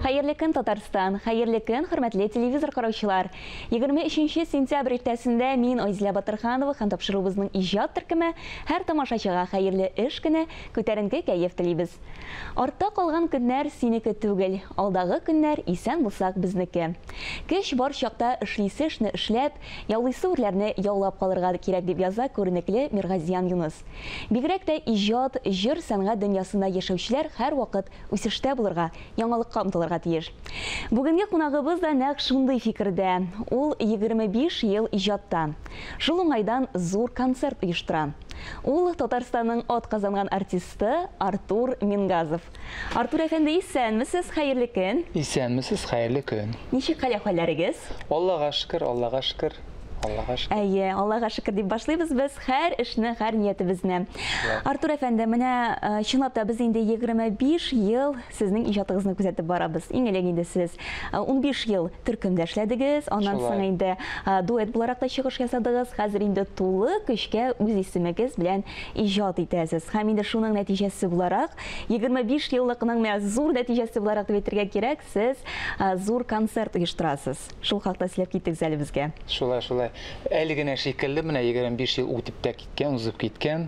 Хәерле көн, Татарстан! Хәерле көн, хөрмәтле телевизор караучылар! 23 сентябрь иртәсендә мин, Айзилә Батырханова һәм тапшыруыбызның иҗат төркеме һәр тамашачыга хәерле эш көне, күтәренке кәеф телибез. Артта калган көннәр синеке түгел, алдагы көннәр исән булсак безнеке. Көч бар чакта эшлисе эшне эшләп, яулыйсы үрләрне яулап калырга кирәк, дип яза күренекле Миргазиян Юныс. Бигрәк тә иҗат, җыр, сәнгать дөньясында яшәүчеләр һәрвакыт үсештә булырга, яңалыкка омтылырга тиеш. Бүгенге кунагыбыз да нәкъ шундый фикердә. Ул 25 ел иҗатта. Шул уңайдан зур концерт оештыра. Ул, Татарстанның атказанган артисты Артур Мингазов. Артур әфәнде, исәнмесез, хәерле көн! Исәнмесез, хәерле көн! Ничек хәл-әхвәлләрегез? Аллага шөкер, Аллага шөкер, Аллага шөкер. Әйе, Аллага шөкер дип башлыйбыз без һәр эшне, һәр ниятебезне. Артур әфәнде, менә чынлап та без инде 25 ел сезнең иҗатыгызны күзәтеп барабыз. Иң элек инде сез 15 ел төркемдә эшләдегез, аннан соң инде дуэт буларак та чыгыш ясадыгыз, хәзер инде тулы көчкә үз исемегез белән иҗат итәсез. Һәм инде шуның нәтиҗәсе буларак, 25 еллыкның менә зур нәтиҗәсе буларак дип әйтергә кирәк, сез зур концерт оештырасыз. Шул хакта сөйләп китегез әле безгә. Шулай, шулай. Әле генә шикелле, менә 25 ел үтеп тә киткән, узып киткән.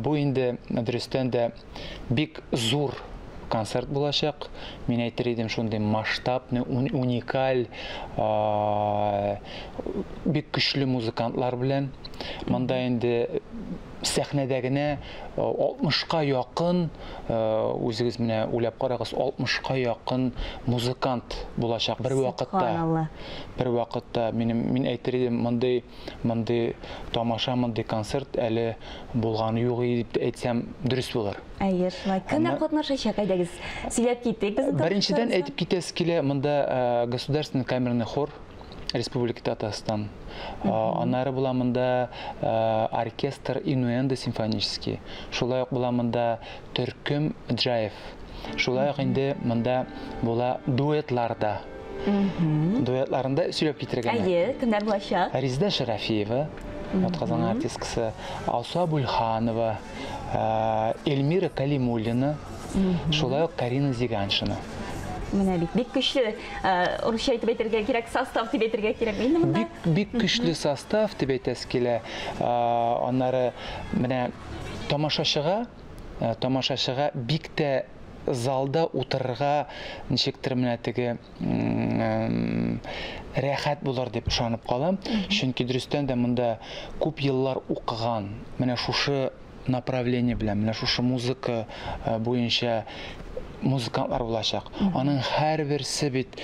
Бу инде дөрестән дә бик зур концерт булачак. Мин әйтер идем, шундый масштабный, уникаль, бик көчле музыкантлар белән. Монда инде сәхнәдә генә 60-ка якын, үзегез менә уйлап карагыз, 60-ка якын музыкант булачак бер вакытта. Бер вакытта минем мин әйтер идем, мондый мондый тамаша, мондый концерт әле булганы юк иде дип әйтсәм, дөрес булыр. Әйе, шулай. Кемнәр катнашачак, әйдәгез, сөйләп китик безнең Беренчедән әйтеп китәсе килә, монда Государственный камерный хор Республика Татарстан. Аннары була монда оркестр Инуэнда симфонический. Шулай ук була монда төркем Джаев. Шулай ук инде монда була дуэтлар да. Дуэтларында сөйләп китергән. Әйе, кемнәр булачак? Резеда Шарафиева, атказанган артисткасы, Алсу Абульханова, Эльмира Калимуллина, шулай ук Карина Зиганшина. Менә бит, бик көчле, русча әйтеп әйтергә кирәк, состав дип әйтергә кирәк инде монда. Бик, бик көчле состав дип әйтәсе килә. Аннары менә тамашачыга, тамашачыга бик тә залда утырырга ничектер менә теге рәхәт булыр дип ышанып калам. Чөнки дөрестән дә монда күп еллар укыган, менә шушы направление белән, менә шушы музыка буенча музыкантлар булачак. Аның һәрберсе бит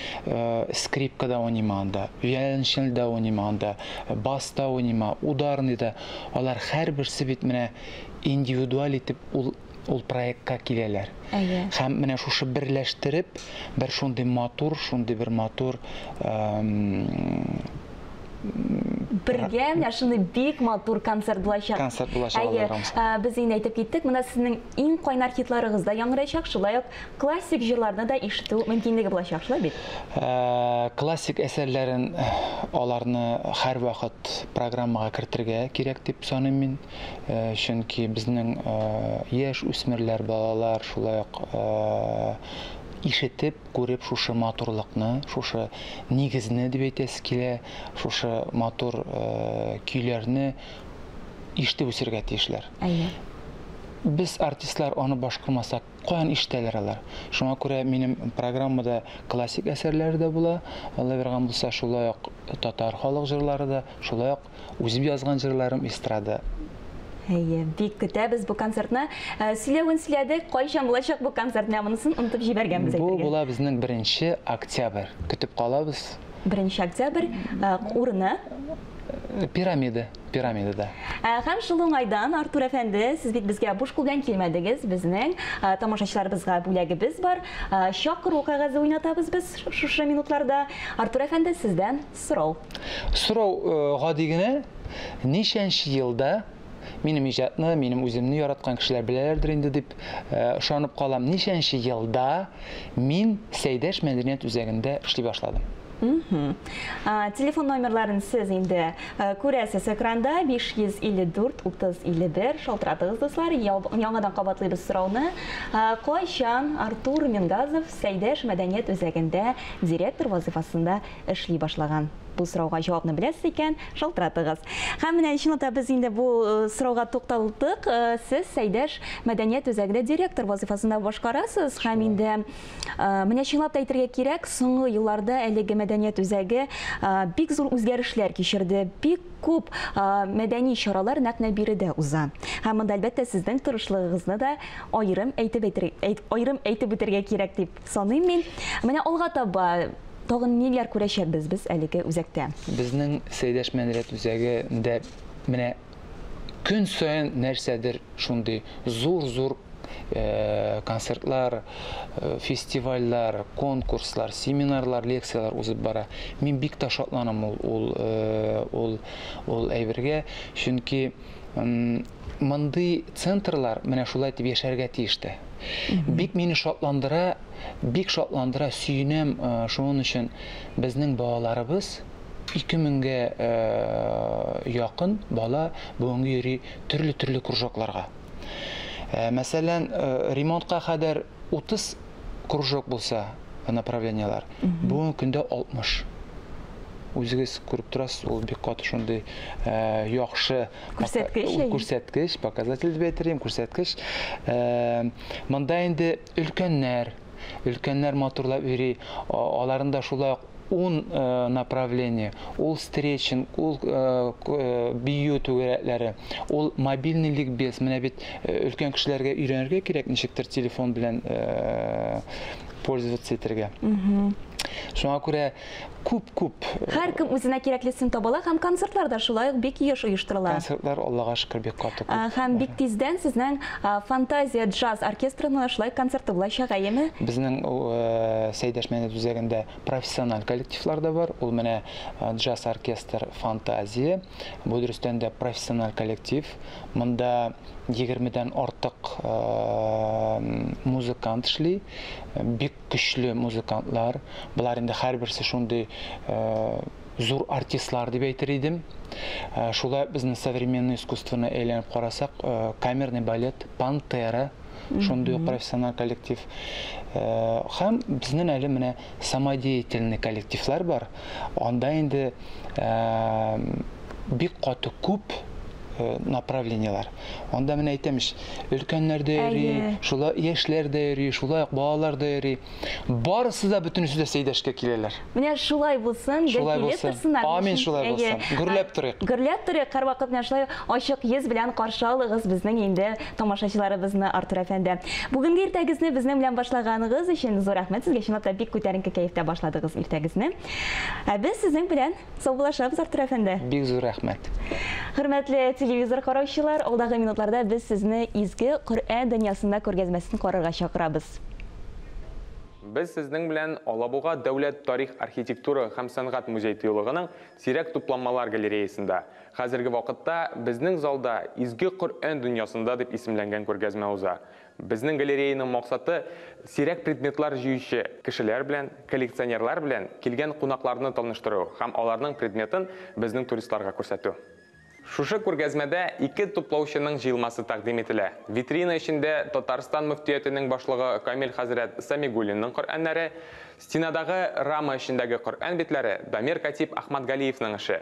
скрипкада уйныймы анда, виолончельдә уйныймы анда, баста уйныймы, ударныйда. Алар һәрберсе бит менә индивидуаль итеп ул ул проектка киләләр. Әйе. Һәм менә шушы берләштереп, бер шундый матур, шундый бер матур бергә менә шундый бик матур концерт булачак. Концерт булачак. Әйе, без инде әйтеп киттек, менә сезнең иң кайнар хитларыгыз да яңгырачак, шулай ук классик җырларны да ишетү мөмкинлеге булачак, шулай бит? Классик әсәрләрен аларны һәрвакыт программага кертергә кирәк дип саныйм мин. Чөнки безнең яшь үсмерләр, балалар шулай ук ишетеп, күреп шушы матурлыкны, шушы нигезне дип әйтәсе килә, шушы матур көйләрне ишетеп үсергә тиешләр. Әйе. Без артистлар аны башкармасак, каян ишетәләр алар? Шуңа күрә минем программада классик әсәрләр дә була, Алла биргән булса, шулай ук татар халык җырлары да, шулай ук үзем язган җырларым эстрада. Әйе, бик көтәбез бу концертны. Сөйләвен сөйләдек, кайчан булачак бу концерт? Менә монысын онытып җибәргәнбез әйтергә. Бу була безнең 1 октябрь. Көтеп калабыз. 1 октябрь, урыны? Пирамида, пирамидада. Һәм шул уңайдан, Артур әфәнде, сез бит безгә буш кул белән килмәдегез, безнең тамашачыларыбызга бүләгебез бар. Чакыру кәгазе уйнатабыз без шушы минутларда. Артур әфәнде, сездән сорау. Сорау гади генә. Ничәнче елда минем иҗатны, минем үземне яраткан кешеләр беләләрдер инде дип ышанып калам. Ничәнче елда мин Сәйдәш мәдәният үзәгендә эшли башладым? Телефон номерларын сез инде күрәсез экранда: 554 30 51. Шалтыратыгыз, дуслар. Яңадан кабатлыйбыз сорауны: кайчан Артур Мингазов Сәйдәш мәдәният үзәгендә директор вазифасында эшли башлаган? Бу сорауга җавапны беләсез икән, шалтыратыгыз. Һәм менә чынлап та без инде бу сорауга тукталдык. Сез Сәйдәш мәдәният үзәгендә директор вазифасында башкарасыз, һәм инде менә чынлап та әйтергә кирәк, соңгы елларда әлеге мәдәният үзәге бик зур үзгәрешләр кичерде, бик күп мәдәни чаралар нәкъ менә биредә уза. Һәм монда, әлбәттә, сезнең тырышлыгыгызны да аерым әйтеп үтәргә кирәк дип саныйм мин. Менә алга таба тагын ниләр күрәчәкбез без әлеге үзәктә? Безнең Сәйдәш мәдәният үзәгендә менә көн саен нәрсәдер шундый зур-зур концертлар, фестивальләр, конкурслар, семинарлар, лекцияләр узып бара. Мин бик тә шатланам ул әйбергә, чөнки мондый центрлар менә шулай итеп яшәргә тиеш тә. Бик мине шатландыра, бик шатландыра, сөенәм шуның өчен: безнең балаларыбыз, 2000гә якын бала бүгенге йөри төрле-төрле кружокларга. Мәсәлән, ремонтка кадәр 30 кружок булса, направлениелар, бүгенге көндә 60. Үзегез күреп торасыз, ул бик каты шундый яхшы күрсәткеч, ул күрсәткеч, показатель дип әйтер идем, күрсәткеч. Монда инде өлкәннәр матурлап йөри, аларында шулай ук 10 направление: ул стретчинг, ул бию түгәрәкләре, ул мобильный ликбез. Менә бит өлкән кешеләргә өйрәнергә кирәк ничектер телефон белән пользоваться итәргә. Шуңа күрә күп-күп Һәркем үзенә кирәклесен таба ала, һәм концертлар да шулай ук бик еш оештырыла. Концертлар, Аллага шөкер, бик каты күп. Һәм бик тиздән сезнең Фантазия джаз оркестрының шулай концерты булачак, әйеме? Безнең Сәйдәш мәдәният үзәгендә профессиональ коллективлар да бар. Ул менә джаз оркестр Фантазия. Бу дөрестән дә профессиональ коллектив. Монда 20дән артык музыкант эшли. Бик көчле музыкантлар. Болар инде һәрберсе шундый зур артистлар дип әйтер идем. Шулай безнең современный искусствоны әйләнеп карасак, камерный балет Пантера, шундый ук профессиональ коллектив. Һәм безнең әле менә самодеятельный коллективлар бар. Анда инде бик каты күп направлениелар. Анда менә әйтәм ич, өлкәннәр дә йөри, шулай яшьләр дә йөри, шулай ук балалар да йөри. Барысы да, бөтенесе дә Сәйдәшкә киләләр. Менә шулай булсын, гел Шулай килеп булсын. торсыннар. Амин, шулай булсын. Гөрләп торыйк. Гөрләп торыйк, һәрвакыт менә шулай ачык йөз белән каршы алыгыз безнең инде тамашачыларыбызны, Артур әфәнде. Бүгенге иртәгезне безнең белән башлаганыгыз өчен зур рәхмәт сезгә. Чынлап та бик күтәренке кәефтә башладыгыз иртәгезне. Ә без сезнең белән саубуллашабыз, Артур әфәнде. Бик зур рәхмәт. Хөрмәтле телевизор караучылар, алдагы минутларда без сезне Изге Коръән дөньясында күргәзмәсен карарга чакырабыз. Без сезнең белән Алабуга дәүләт тарих, архитектура һәм сәнгать музей тыюлыгының сирәк тупланмалар галереясында. Хәзерге вакытта безнең залда «Изге Коръән дөньясында» дип исемләнгән күргәзмә уза. Безнең галереяның максаты сирәк предметлар җыючы кешеләр белән, коллекционерлар белән килгән кунакларны таныштыру һәм аларның предметын безнең туристларга күрсәтү. Шушы күргәзмәдә ике туплаучының җыелмасы тәкъдим ителә. Витрина эчендә Татарстан мөфтиятенең башлыгы Камил хәзрәт Самигуллинның Коръәннәре, стенадагы рама эчендәге Коръән битләре Дамир Катип Ахмадгалиевның эше.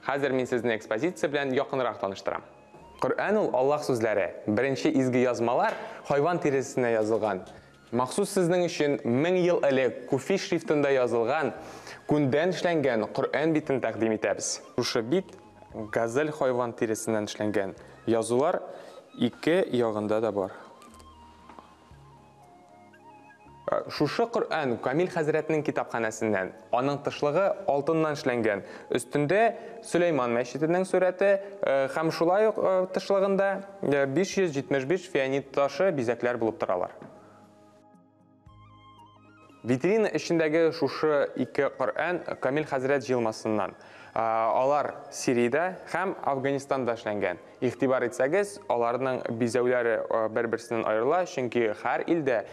Хәзер мин сезне экспозиция белән якынрак таныштырам. Коръән ул Аллаһ сүзләре. Беренче изге язмалар хайван тиресенә язылган. Махсус сезнең өчен 1000 ел элек куфи шрифтында язылган, күндән эшләнгән Коръән битен тәкъдим итәбез. Шушы бит газель хайван тиресеннән эшләнгән. Язулар ике ягында да бар. Шушы Коръән Камил хәзрәтнең китапханәсеннән. Аның тышлыгы алтыннан эшләнгән. Өстендә Сөләйман мәчетенең сурәте һәм шулай ук тышлыгында 575 фианит ташы бизәкләр булып торалар. Витрина эчендәге шушы ике Коръән Камил хәзрәт җыелмасыннан. Алар Сириядә һәм Афганистанда эшләнгән. Игътибар итсәгез, аларның бизәүләре бер-берсеннән аерыла, чөнки һәр илдә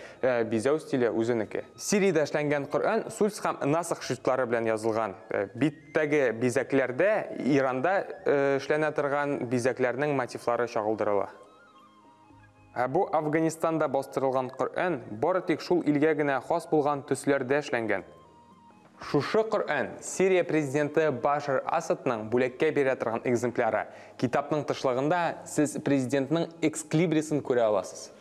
бизәү стиле үзенеке. Сириядә эшләнгән Коръән Сульс һәм Насых шрифтлары белән язылган. Биттәге бизәкләрдә Иранда эшләнә торган бизәкләрнең мотивлары чагылдырыла. Ә бу Афганистанда бастырылган Коръән бары тик шул илгә генә хас булган төсләрдә эшләнгән. Шушы Коръән Сирия президенты Башар Асадның бүләккә бирә торган экземпляры. Китапның тышлыгында сез президентның эксклибрисын күрә аласыз.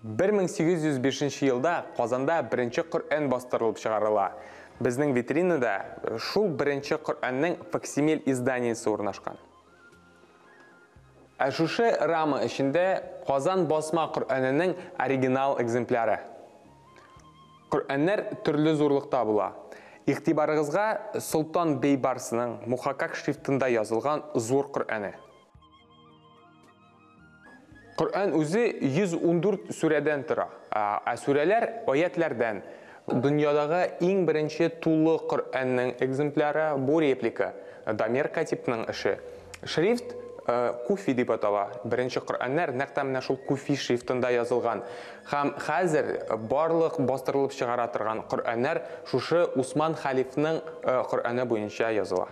1805 елда Казанда беренче Коръән бастырылып чыгарыла. Безнең витринада шул беренче Коръәннең факсимиль изданиесе урнашкан. Ә шушы рама эчендә Казан басма Коръәненең оригинал экземпляры. Коръәннәр төрле зурлыкта була. Игътибарыгызга Солтан Бейбарсының мухаккак шрифтында язылган зур Коръәне. Коръән үзе 114 сүрәдән тора. Ә сүрәләр аятләрдән. Дөньядагы иң беренче тулы Коръәннең экземпляры бу реплика. Дамир Катипның эше. Шрифт Куфи дип атала. Беренче Коръәннәр нәкъ тә менә шул Куфи шрифтында язылган. Һәм хәзер барлык бастырылып чыгара торган Коръәннәр шушы Усман халифның Коръәне буенча языла.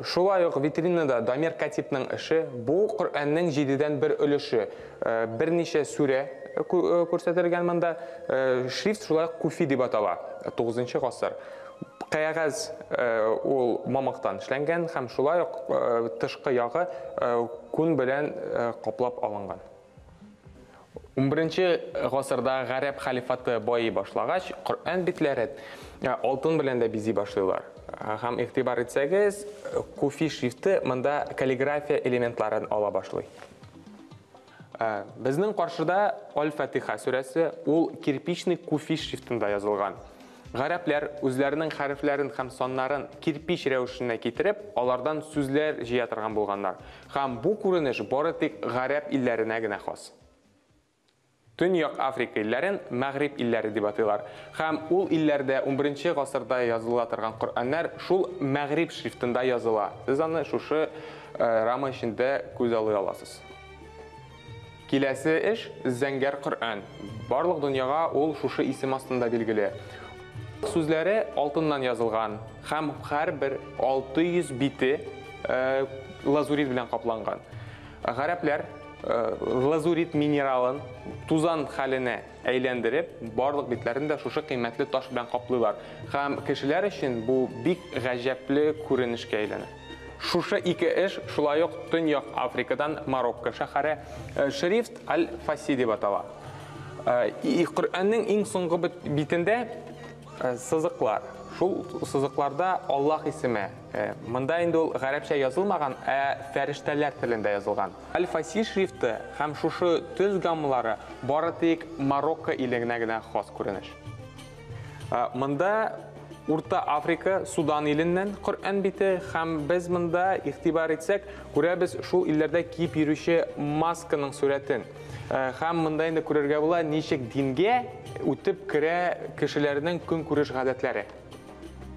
Шулай ук витринада Дамир Катипның эше, бу Коръәннең 1/7 өлеше. Берничә сүрә күрсәтелгән монда. Шрифт шулай ук Куфи дип атала. 9 гасыр. Кәгазь ул мамыктан эшләнгән һәм шулай ук тышкы ягы күн белән каплап алынган. 11 гасырда гарәп халифаты байый башлагач, Коръән битләре алтын белән дә бизи башлыйлар. Һәм игътибар итсәгез, Куфи шрифты монда каллиграфия элементларын ала башлый. Безнең каршыда Аль-Фатиха сүрәсе, ул кирпичный Куфи шрифтында язылган. Гарәпләр үзләренең хәрефләрен һәм саннарын кирпич рәвешенә китереп, алардан сүзләр җыя торган булганнар. Һәм бу күренеш бары тик гарәп илләренә генә хас. Төньяк Африка илләрен Мәгъриб илләре дип атыйлар. Һәм ул илләрдә 11 гасырда языла торган Коръәннәр шул Мәгъриб шрифтында языла. Сез аны шушы рама эчендә күз алый аласыз. Киләсе эш Зәңгәр Коръән. Барлык дөньяга ул шушы исем астында билгеле. Сүзләре алтыннан язылган һәм һәрбер 600 бите лазурит белән капланган. Гарәпләр лазурит минералын тузан хәленә әйләндереп, барлык битләрен дә шушы кыйммәтле таш белән каплыйлар. Һәм кешеләр өчен бу бик гаҗәпле күренешкә әйләнә. Шушы ике эш шулай ук Төньяк Африкадан Марокко шәһәре шрифт Аль-Фаси дип атала. Коръәннең иң соңгы битендә сызыклар. Шул сызыкларда Аллаһ исеме. Монда инде ул гарәпчә язылмаган, ә фәрештәләр телендә язылган. Аль-Фаси шрифты һәм шушы төз гаммалары бары тик Марокко иленә генә хас күренеш. Монда Урта Африка, Судан иленнән Коръән бите һәм без монда игътибар итсәк, күрәбез шул илләрдә киеп йөрүче масканың сурәтен. Һәм монда инде күрергә була, ничек дингә үтеп керә кешеләрнең көнкүреш гадәтләре.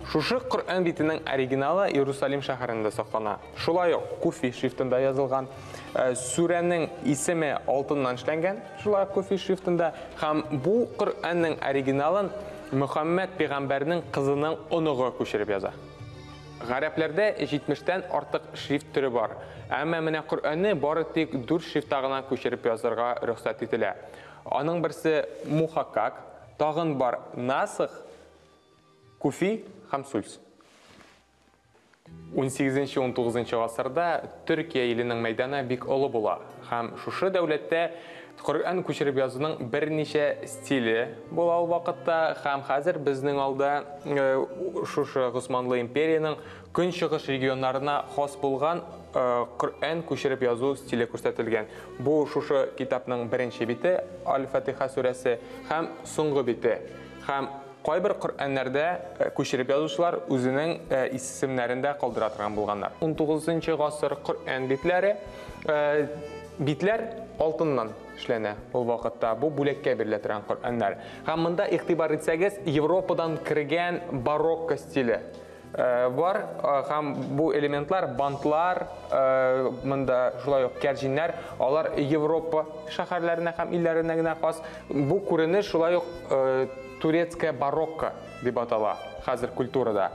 Шушы Коръән битенең оригиналы Иерусалим шәһәрендә саклана. Шулай ук Куфи шрифтында язылган. Сүрәнең исеме алтыннан эшләнгән, шулай ук Куфи шрифтында. Һәм бу Коръәннең оригиналын Мөхәммәд пәйгамбәрнең кызының оныгы күчереп яза. Гарәпләрдә 70-тән артык шрифт төре бар. Әмма менә Коръәнне бары тик 4 шрифтта гына күчереп язырга рөхсәт ителә. Аның берсе мухаккак, тагын бар насых, куфи һәм сульс. 18-19 гасырда Төркия иленең мәйданы бик олы була һәм шушы дәүләттә Коръән күчереп язуның берничә стиле була ул вакытта һәм хәзер безнең алда шушы Госманлы империяның көнчыгыш регионнарына хас булган Коръән күчереп язу стиле күрсәтелгән. Бу шушы китапның беренче бите Аль-Фатиха сүрәсе һәм соңгы бите. Һәм кайбер Коръәннәрдә күчереп язучылар үзенең исемнәрен дә калдыра торган булганнар. 19 гасыр Коръән битләре Битләр алтыннан эшләнә ул вакытта. Бу бүләккә бирелә торган Коръәннәр. Һәм монда игътибар итсәгез, Европадан кергән барокко стиле бар. Һәм бу элементлар, бантлар, монда шулай ук кәрҗиннәр, алар Европа шәһәрләренә һәм илләренә генә хас. Бу күренеш шулай ук турецкая барокко дип атала хәзер культурада.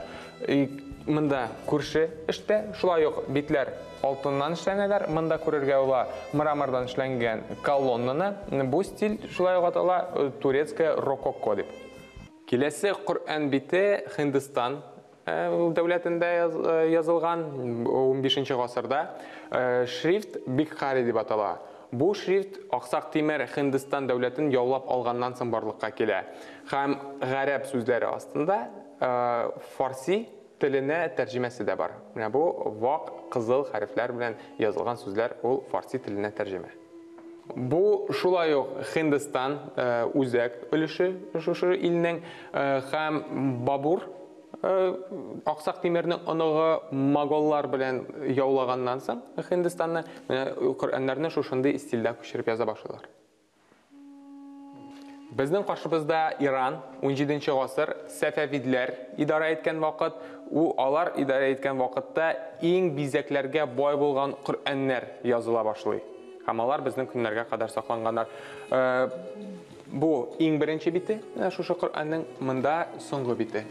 Монда күрше эштә шулай ук битләр алтыннан эшләнәләр. Монда күрергә була мрамордан эшләнгән колоннаны. Бу стиль шулай ук атала турецкая рококо дип. Киләсе Коръән бите Һиндстан дәүләтендә язылган 15 гасырда. Шрифт Бикхари дип атала. Бу шрифт Аксак Тимер Һиндстан дәүләтен яулап алганнан соң барлыкка килә. Һәм гарәп сүзләре астында фарси теленә тәрҗемәсе дә бар. Менә бу вак кызыл хәрефләр белән язылган сүзләр ул фарси теленә тәрҗемә. Бу шулай ук Һиндстан үзәк өлеше шушы илнең һәм Бабур Аксак Тимернең оныгы моголлар белән яулаганнан соң Һиндстанны менә Коръәннәрне шушындый стильдә күчереп яза башлыйлар. Безнең каршыбызда Иран, 17 гасыр, Сәфәвидләр идарә иткән вакыт, алар идарә иткән вакытта иң бизәкләргә бай булган Коръәннәр языла башлый. Һәм алар безнең көннәргә кадәр сакланганнар. Бу иң беренче бите, шушы Коръәннең, монда соңгы бите.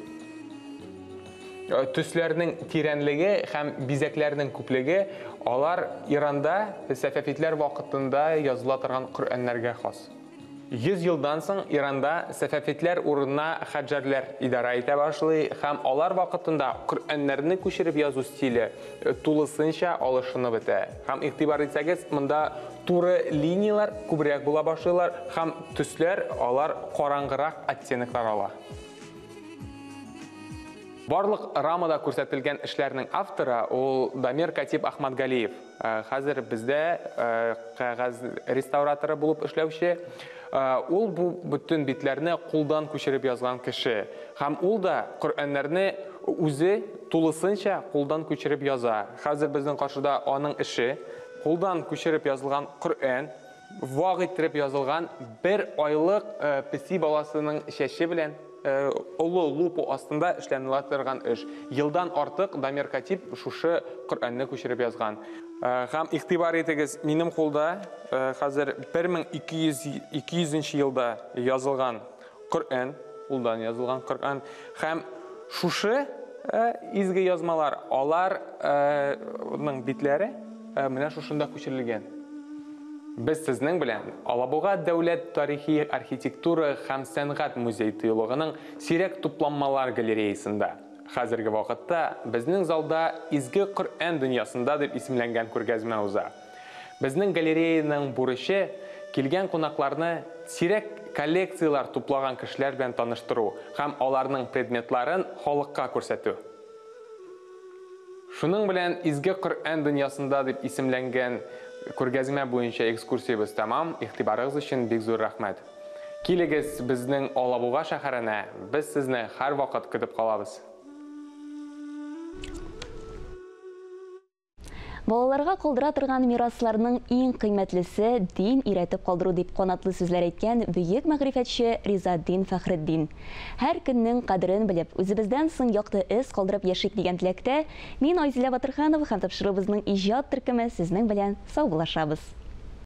Төсләрнең тирәнлеге һәм бизәкләрнең күплеге алар Иранда Сәфәвидләр вакытында языла торган Коръәннәргә хас. 100 елдан соң Иранда Сәфәвидләр урынына хаджарлар идарә итә башлый һәм алар вакытында Коръәннәрне күчереп язу стиле тулысынча алышынып бетә. Һәм игътибар итсәгез, монда туры линияләр күбрәк була башлыйлар һәм төсләр алар караңгырак оттеноклар ала. Барлык рамада күрсәтелгән эшләрнең авторы ул Дамир Катип Ахмадгалиев. Хәзер бездә кәгазь реставраторы булып эшләүче. Ул бу бөтен битләрне кулдан күчереп язган кеше. Һәм ул да Коръәннәрне үзе тулысынча кулдан күчереп яза. Хәзер безнең каршыда аның эше. Кулдан күчереп язылган Коръән, вак иттереп язылган бер айлык песи баласының чәче белән олы лупа астында эшләнелә торган эш. Елдан артык Дамир Катип шушы Коръәнне күчереп язган. Һәм игътибар итегез, минем кулда хәзер 1200 елда язылган Коръән, кулдан язылган Коръән. Һәм шушы изге язмалар, аларның битләре менә шушында күчерелгән. Без сезнең белән Алабуга дәүләт тарихи архитектура һәм сәнгать музей тыюлыгының сирәк тупланмалар галереясында. Хәзерге вакытта безнең залда Изге Коръән дөньясында дип исемләнгән күргәзмә уза. Безнең галереяның бурычы килгән кунакларны сирәк коллекцияләр туплаган кешеләр белән таныштыру һәм аларның предметларын халыкка күрсәтү. Шуның белән Изге Коръән дөньясында дип исемләнгән күргәзмә буенча экскурсиябез тәмам. Игътибарыгыз өчен бик зур рәхмәт. Килегез безнең Алабуга шәһәренә, без сезне һәрвакыт көтеп калабыз. Балаларга калдыра торган мирасларның иң кыйммәтлесе дин өйрәтеп калдыру дип канатлы сүзләр әйткән бөек мәгърифәтче Ризаддин Фәхретдин. Һәр көннең кадерен белеп, үзебездән соң якты эз калдырып яшик дигән теләктә, мин Айзилә Батырханова һәм тапшыруыбызның иҗат төркеме сезнең белән саубуллашабыз.